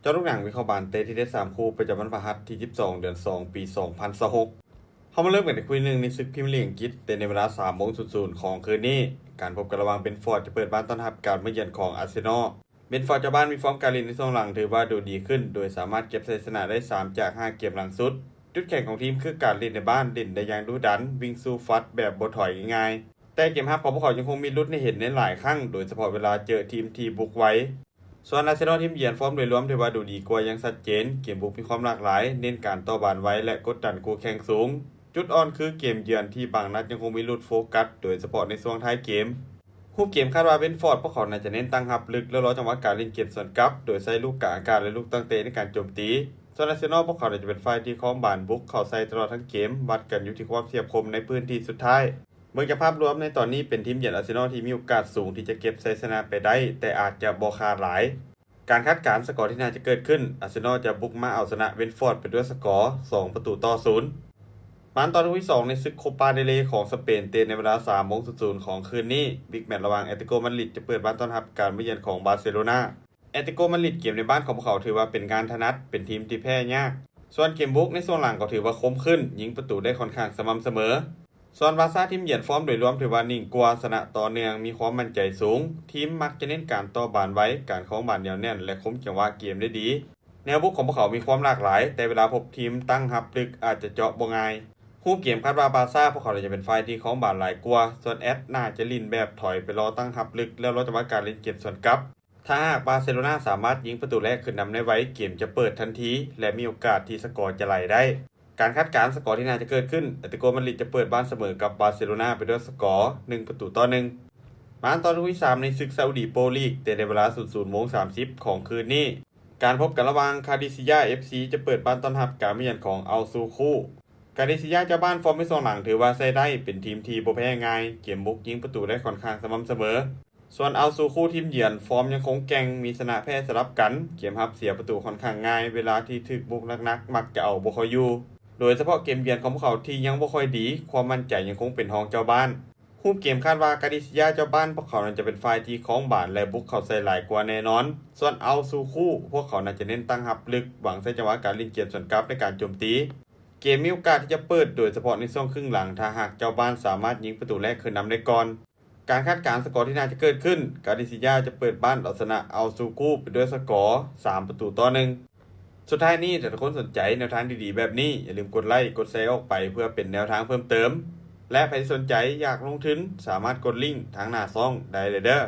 ຈາະລູກໜັງວິເຄາະບານເຕະທີເດັດສາມຄູ່ ປະຈຳວັນພະຫັດທີສິບສອງ ເດືອນສອງ ປີສອງພັນຊາວຫົກ. ເຮົາມາເລີ່ມກັນໃນຄູ່ທີໜຶ່ງ ໃນສຶກພຣີເມຍລີກອັງກິດ ເຕະໃນເວລາສາມໂມງສູນສູນຂອງຄືນນີ້. ການພົບກັນລະຫວ່າງເບຣນຟອດຈະເປີດບ້ານຕ້ອນຮັບການມາເຢືອນຂອງອາເຊນອລ. ເບຣນຟອດເຈົ້າບ້ານມີຟອມການຫຼິ້ນໃນຊ່ວງຫຼັງຖືວ່າດູດີຂຶ້ນ ໂດຍສາມາດເກັບໄຊຊະນະໄດ້ສາມຈາກຫ້າເກມຫຼັງສຸດ. ຈຸດແຂງຂອງທີມຄືການຫຼິ້ນໃນບ້ານ, ຫຼິ້ນໄດ້ຢ່າງດຸດັນ, ວິ່ງສູ້ຟັດແບບບໍ່ຖອຍງ່າຍໆ. ແຕ່ເກມຮັບຂອງພວກເຂົາຍັງຄົງມີຫຼຸດໃຫ້ເຫັນໃນຫຼາຍຄັ້ງ, ໂດຍສະເພາະເວລາເຈີທີມທີ່ບຸກໄວ. ສ່ວນອາເຊນອລທີມເຢືອນຟອມໂດຍລວມຖືວ່າດູດີກວ່າຢ່າງຊັດເຈນ, ເກມບຸກມີຄວາມຫຼາກຫຼາຍ, ເນັ້ນການຕໍ່ບານໄວ ແລະ ກົດດັນຄູ່ແຂ່ງສູງ. ຈຸດອ່ອນຄືເກມເຢືອນທີ່ບາງນັດຍັງຄົງມີຫຼຸດໂຟກັສ, ໂດຍສະເພາະໃນຊ່ວງທ້າຍເກມ. ຮູບເກມຄາດວ່າເບຣນຟອດພວກເຂົາໜ້າຈະເນັ້ນຕັ້ງຮັບເລິກ ແລະ ລໍຈັງຫວະການຫຼິ້ນເກມສວນກັບ, ໂດຍໃຊ້ລູກກາງອາກາດ ແລະ ລູກຕັ້ງເຕະໃນການໂຈມຕີ. ສ່ວນອາເຊນອລພວກເຂົາໜ້າຈະເປັນຝ່າຍທີ່ຄອງບານບຸກເຂົ້າໃສ່ຕະຫຼອດທັງເກມ, ວັດກັນຢູ່ທີ່ຄວາມແສບຄົມໃນພື້ນທີ່ສຸດທ້າຍ. ເບິ່ງຈາກພາບລວມໃນຕອນນີ້ເປັນທີມເຢືອນອາເຊນອລທີ່ມີໂອກາດສູງທີ່ຈະເກັບໄຊຊະນະໄປໄດ້, ແຕ່ອາດຈະບໍ່ຂາດຫຼາຍ. ການຄາດການສະກໍທີ່ໜ້າຈະເກີດຂຶ້ນ, ອາເຊນອລຈະບຸກມາເອົາຊະນະເບຣນຟອດໄປດ້ວຍສະກໍສອງປະຕູຕໍ່ສູນ. ມາຕໍ່ຄູ່ທີສອງໃນສຶກໂຄປາເດເລຂອງສະເປນ ເຕະໃນເວລາສາມໂມງສູນສູນຂອງຄືນນີ້. ບິກແມັດລະຫວ່າງແອດເລຕິໂກມາດຣິດຈະເປີດບ້ານຕ້ອນຮັບການມາເຢືອນຂອງບາເຊໂລນາ. ແອດເລຕິໂກມາດຣິດເກມໃນບ້ານຂອງພວກເຂົາຖືວ່າເປັນງານຖະໜັດ, ເປັນທີມທີ່ແພ້ຍາກ. ສ່ວນເກມບຸກໃນຊ່ວງຫຼັງກໍຖືວ່າຄົມຂຶ້ນ, ຍິງປະຕູໄດ້ຂ້ອນຂ້າງສະໝ່ຳສະເໝີ. ສ່ວນບາຊາທີມເຢືອນຟອມໂດຍລວມຖືວ່ານິ່ງກວ່າ, ຊະນະຕໍ່ເນື່ອງ, ມີຄວາມໝັ້ນໃຈສູງ. ທີມມັກຈະເນັ້ນການຕໍ່ບານໄວ, ການຄອງບານໜຽວແໜ້ນ ແລະ ຄຸມຈັງຫວະເກມໄດ້ດີ. ແນວບຸກຂອງພວກເຂົາມີຄວາມຫຼາກຫຼາຍ, ແຕ່ເວລາພົບທີມຕັ້ງຮັບເລິກອາດຈະເຈາະບໍ່ງ່າຍ. ຮູບເກມຄາດວ່າບາຊາພວກເຂົາຈະເປັນຝ່າຍທີ່ຄອງບານຫຼາຍກວ່າ, ສ່ວນແອັດໜ້າຈະຫຼິ້ນແບບຖອຍໄປລໍຕັ້ງຮັບເລິກ ແລ້ວລໍຈັງຫວະການຫຼິ້ນເກມສວນກັບ. ຖ້າຫາກບາເຊໂລນາສາມາດຍິງປະຕູແລກຂຶ້ນນຳໄດ້ໄວ, ເກມຈະເປີດທັນທີ ແລະ ມີໂອກາດທີ່ສະກໍຈະໄຫຼໄດ້. ການຄາດການສະກໍທີ່ໜ້າຈະເກີດຂຶ້ນ, ແອດເລຕິໂກມາດຣິດຈະເປີດບ້ານສະເໝີກັບບາເຊໂລນາໄປດ້ວຍສະກໍໜຶ່ງປະຕູຕໍ່ໜຶ່ງ. ມາຕໍ່ຄູ່ທີສາມໃນສຶກຊາອຸດີໂປລີກ ເຕະໃນເວລາສູນສູນໂມງສາມສິບຂອງຄືນນີ້. ການພົບກັນລະຫວ່າງຄາດີຊີຢາເອັຟຊີຈະເປີດບ້ານຕ້ອນຮັບການມາເຢືອນຂອງອັລຊູຄູ. ກາດີຊີຢາເຈົ້າບ້ານຟອມໃນຊ່ວງຫຼັງຖືວ່າໃຊ້ໄດ້, ເປັນທີມທີ່ບໍ່ແພ້ງ່າຍ, ເກມບຸກຍິງປະຕູໄດ້ຂ້ອນຂ້າງສະໝ່ຳສະເໝີ. ສ່ວນອັລຊູຄູທີມເຢືອນຟອມຍັງຄົງແກ່ງ, ມີຊະນະແພ້ສະຫຼັບກັນ, ເກມຮັບເສຍປະຕູຂ້ອນຂ້າງງ່າຍ, ເວລາທີ່ຖືກບຸກໜັກໆມັກຈະເອົາບໍ່ຄ່ອຍຢູ່, ໂດຍສະເພາະເກມເຢືອນຂອງພວກເຂົາທີ່ຍັງບໍ່ຄ່ອຍດີ, ຄວາມໝັ້ນໃຈຍັງຄົງເປັນຮອງເຈົ້າບ້ານ. ຮູບເກມຄາດວ່າກາດີຊີຢາເຈົ້າບ້ານພວກເຂົານັ້ນຈະເປັນຝ່າຍທີ່ຄອງບານ ແລະ ບຸກເຂົ້າໃສ່ຫຼາຍກວ່າແນ່ນອນ. ສ່ວນອັລຊູຄູ ພວກເຂົານັ້ນຈະເນັ້ນຕັ້ງຮັບເລິກ, ຫວັງໃຊ້ຈັງຫວະການຫຼິ້ນເກມສວນກັບໃນການໂຈມຕີ. ເກມມີໂອກາດທີ່ຈະເປີດ, ໂດຍສະເພາະໃນຊ່ວງຄຶ່ງຫຼັງ, ຖ້າຫາກເຈົ້າບ້ານສາມາດຍິງປະຕູແລກຂຶ້ນນຳໄດ້ກ່ອນ. ການຄາດການສະກໍທີ່ໜ້າຈະເກີດຂຶ້ນ, ກາດີຊີຢາຈະເປີດບ້ານເອົາຊະນະອັລຊູຄູໄປດ້ວຍສະກໍສາມປະຕູຕໍ່ໜຶ່ງ. ສຸດທ້າຍນີ້, ຖ້າທຸກຄົນສົນໃຈແນວທາງດີໆແບບນີ້, ຢ່າລືມກົດໄລ, ກົດແຊອອກໄປເພື່ອເປັນແນວທາງເພີ່ມເຕີມ. ແລະ ໃຜທີ່ສົນໃຈຢາກລົງທຶນ, ສາມາດກົດລິ້ງທາງໜ້າຊ່ອງໄດ້ເລີຍເດີ້.